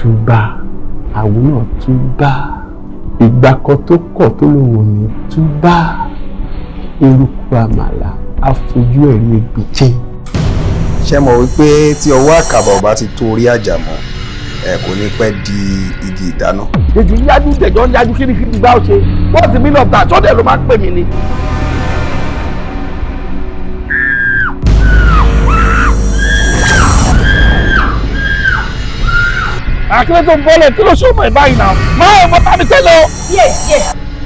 Túbà, àwọn náà túbà. Ìgbà kan tó kọ̀ tó lòun ò ní túbà, eruku àmàlà àfojú ẹ̀rí ẹgbẹ̀jẹ̀. Ṣé mọ̀ wípé tí ọwọ́ àkàbà ò bá ti tó orí àjà mọ́, ẹ kò ní pẹ́ di igi ìdáná. Èjì ń yájú, jẹjọ ń yájú kirikiri gbá ó ṣe. What's the meaning of that? Sọ́dẹ̀ ló máa ń pè mí ni. Àkílẹ̀ tó ń bọ́lẹ̀, kí ló ṣe ọmọ ẹ̀ báyìí náà? Máa ẹ̀ mọ́ta mi tẹ́lẹ̀ o. Díẹ̀ díẹ̀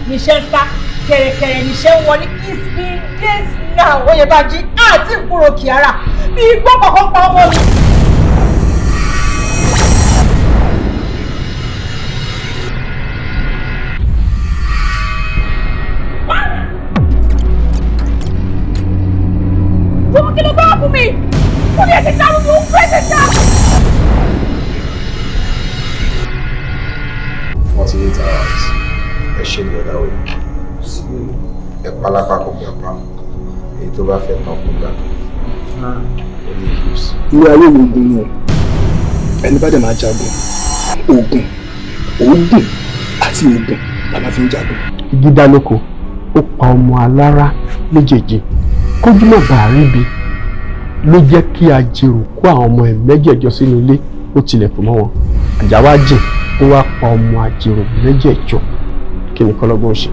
níṣẹ́ ń sá, kẹ̀rẹ̀kẹ̀rẹ̀ níṣẹ́ ń wọlé. It's been days now, Oyèbánjí, àti ìgbúrò Kiara bí igbó kankan pa ọmọ mi. Jọ̀wọ́, kí ló bá wà fún mi? Ó ní ẹ ti dárú ní òun fẹ́ẹ́ ti dá. 48 hours, ẹ ṣe the other way. Ẹ pálápá kò gbà pa, èyí tó bá fẹ́ tán kò gbà tán, ó ní hips. Ilé ayé wo ogun ni o. Ẹni bá dẹ̀ máa jagun, oògùn, oògùn àti oògùn la máa fi ń jagun. Igi dá lóko, ó pa ọmọ alára méjèèjì. Kójú má bàa ríbi ló jẹ́ kí ajérò kó àwọn ọmọ ẹ̀ mẹ́jẹ̀ẹ̀jọ sínú ilé, ó tilẹ̀kùn mọ́ wọn. Àjà wá jìn, ó wá pa ọmọ ajérò mẹ́jẹ̀ẹ̀jọ. Kí ni kọ́lọ́gbọ́n ṣe?